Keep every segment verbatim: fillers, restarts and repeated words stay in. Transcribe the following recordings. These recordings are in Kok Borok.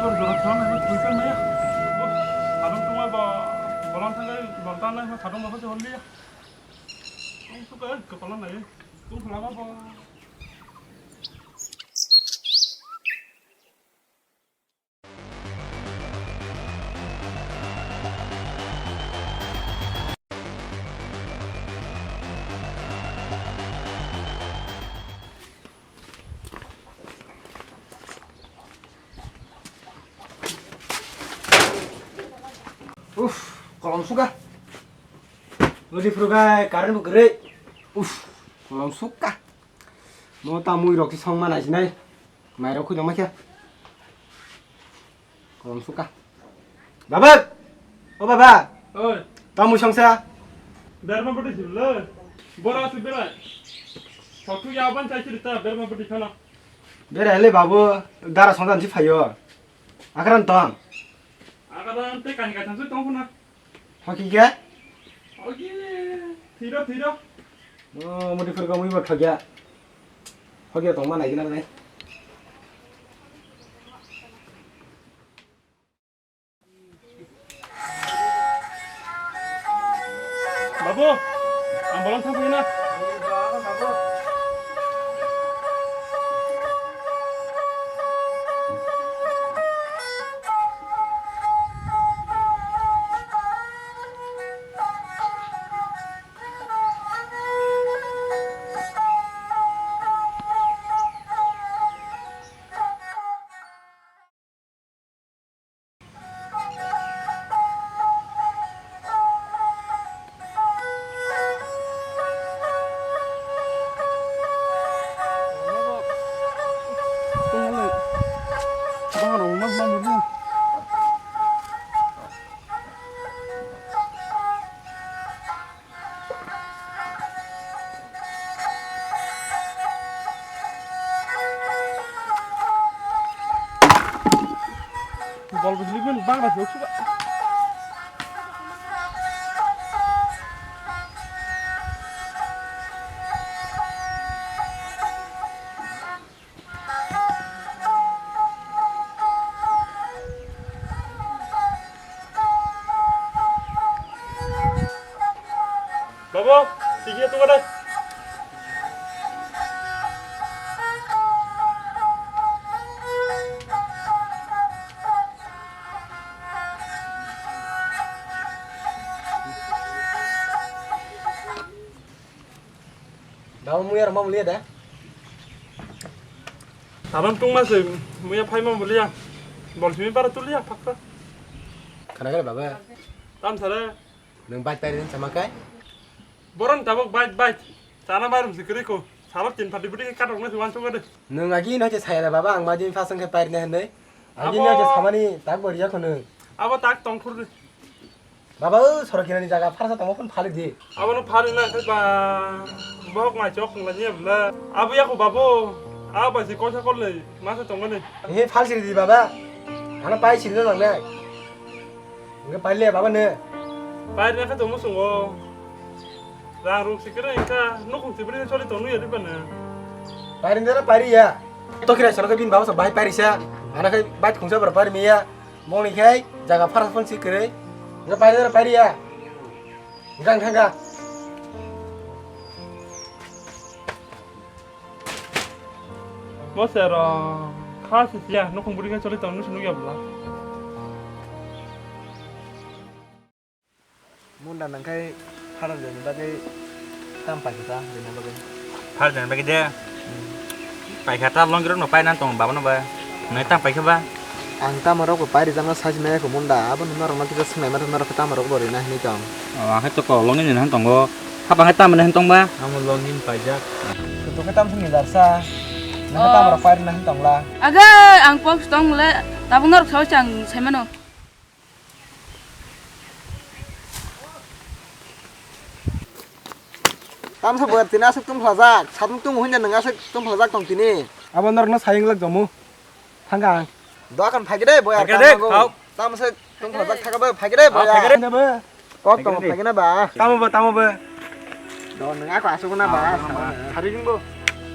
Jora jora thang nai, twi kan nai. Bo, sadung tungma bo, bolong thang nai, bolta nai, sadung bo se hol liya. Ang suka, kepala nai, tung khala bo. Uff, kolom suka. Lodi phurugai, current bo kwrwi. Uff, kolom suka. Mo ta mui rok si song ma nai sinai. Mai rok khui dong ma khe. Kolom suka. Baba! O baba! Oi. Ta mui song sa? Berma bati sibla. Bora si berai. Sokhu ya ban chai chiri ta berma bati khana. Berai le babu, dara song dan si phayo. Akaran tong. Akaran te kan ka thang tong khuna. Hoki khe? Hoki, thiro, thiro. O, mudi phirka mui bo thokya. Hoki tongma nai gina nai. Babu, ang bolong thang phai na. Bol bujli pun bang dah jok suka. Babu, tigi tu kada. Dama muya rama mulia da. Abang tung masih muya phai ma mulia. Bol simi para tulia pakta. Kana kana baba. Tam sare. Nung bike tari sama kai. Boron tabok bike bike. Sana barum sikri ko. Sabar tin pati buti katok na siwan sunga de. Nung agi no je saya da baba ang majin fasung ke pair ne hande. Agi no je samani tak boriya ko nung. Abo tak tong khur de. Baba, o sorok kinani jaga pharsa tongma phone phalik di. Abono phalik na khe ba, bohok mai chok khungla niya bla. Abo yako babo, a ba si kosa kolle, masa tongmani. He phal siri di baba. Ana pai siri na nang nai. Nge pai le baba ne. Pai na khe tongmo sungo. Rang ruk sikira ingka, nukung sibri choli tonu ya di bana. Pai rin dara pai ri ya. To kira salo ke bin baba sa bai pai ri sa. Ana khe bai khungsa bar pai ri ya. Moni khai jaga phar phon si kwrwi. Nga pai dara pai ya. Gang thanga. Bo sero kha si ya nokong buri khai choli tong nusu nugya bla. Munda nangkhai phara jani bagwi tam paikha ta rina bagwi. Phara jani bagwi de. Hmm. Paikha ta longirok no paina tong baba no ba. Nai tam paikha ba. Ang tamo rok bo pai rijak no sajima ya ko munda. Abo no norok no kisa swngnai ma norok tamo rok bo rina hinwi tong. O ang khe to kolong ni hin tongo. Hapang khe tamo hin tong ba. Amo longin paijak. Kutuk khe tam swngnai darsa. Nang khe tamo rok pai rina hin tong la. Aga ang pok tong le tabuk norok sao chang sai mano. Tamsa bo tini aswk tungphlajak, satung tungo hwnja nwng aswk tungphlajak tong tini. Abo norokno sayung lak jamu. Thangkha ang. Dokan phaikhe de boya. Phaikhe de, kau. Tamsa tungphlajak thaka bo phaikhe de boya. Phaikhe de. Kok tongo phaikhe na ba. Tamo ba, tamo ba. Do nwng ako aswk na ba. Hari jingbo.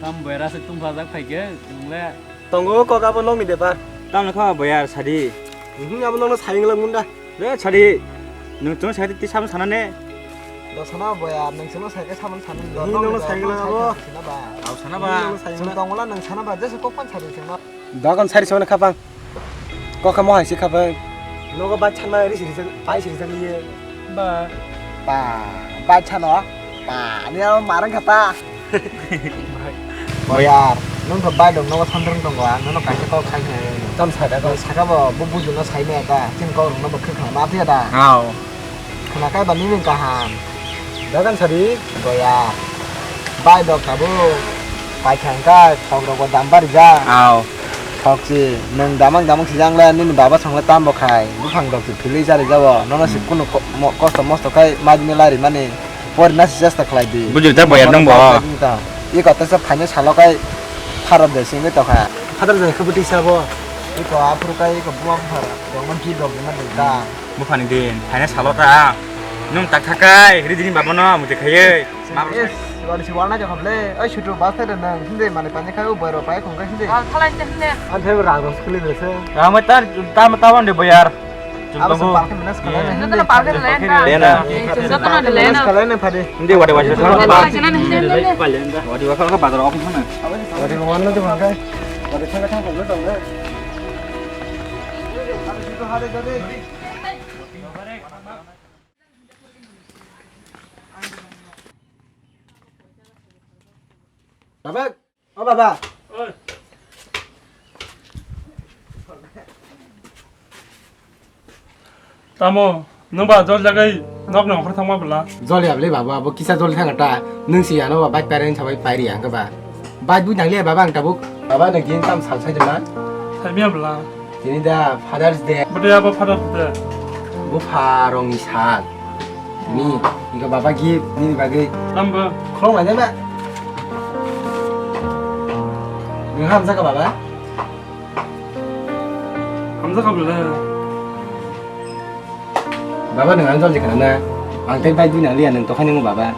Tam boya aswk tungphlajak phaikhe, nwng le. Tongo kok abo nokni bepar. Tamni kha boyar sadi. Mhm, abo nono saying lang munda. Le sadi. Nwng chwng sai ti samon sana ne. Do sana boyar, nwng chwng sai ka samon sana. Mhm, nono saying lang abo. Sana ba. Au sana ba. Chwng tongwla nwng sana ba, jesa kok pan sadi chwng no. Dogan sari sona khapang. Kokha mo hai si khapang. Nogo bai chanma ri siri jang, bai siri jang ye. Ba. Ba, bai chano. Ba, ni aro marang kata. Boyar, nung to bai dong nogo sandrung tongo, ang nono kaisa kok sai khe. Tam sai da kok. Saka bo, bo buju no sai me ta, chin kok rung no bo khwkhang ma phiya da. Hao. Khwnakhai ba nini kaham. Dagan sadi. Boya. Bai dok tabuk. Paithang kha, thok rok bo dam bari ja. Aw. Thok si, nwng damang damang si jang le, nini baba song le tam bo khai. Buphang dok si philwi chari jabo. Nono si kunu ko-, mo-, kosto mosto khai madini lari mani. Pori na si chesta khlai di. Bujui ta boya nang bo. I kota sa phaino salo khai. Kharap de singwi tokha. Khatar jai khe bwtwi sabo. I ko aphuru khai i ko buma buphar. Dongma ki dok ma dei ta. Buphani din, phaina salo ta. Nwng tak thakai, ri dini baba no, muti khayai. Yes, wari si walna jokha ble. Oi, sutu bas thai da nang, hindi mani pani khai, bai ro pai khong khai hindi. Wal thalai te hindi. An thai rang ros khuli bese. Rang mai tar, tam ta wan de boyar. Abo se parke menas khala ne hindi. Nang parke le na. Joto na le na. Khala ne phade. Hindi wadi wadi. Wadi wadi khala bazar off na. Wadi wan na de bang kai. Wadi thang thang khong le dong le. Baba, o baba. Tamo, nwng ba jol jagai nok ni ongkhor thangma bwla? Jol ya bwle baba, abo kisa jol thang ta. Nwng si ano ba bike parent sabai pairi ang ba. Bike bu nang le baba ang tabuk. Baba nwng gin tam sal sai jema. Sai miya bwla. Tini da Father's Day. Bwtwi abo Father's Day. Bupha rong ni sal. Ni, iko baba gift, nini bagwi. Tamo. Khulumlainai ma. Nwng hamjakha baba? Hamjakha bwle. Baba, nwng ang jol jikha na? Ang tei bike dui nang liya, nwng tokha nini baba.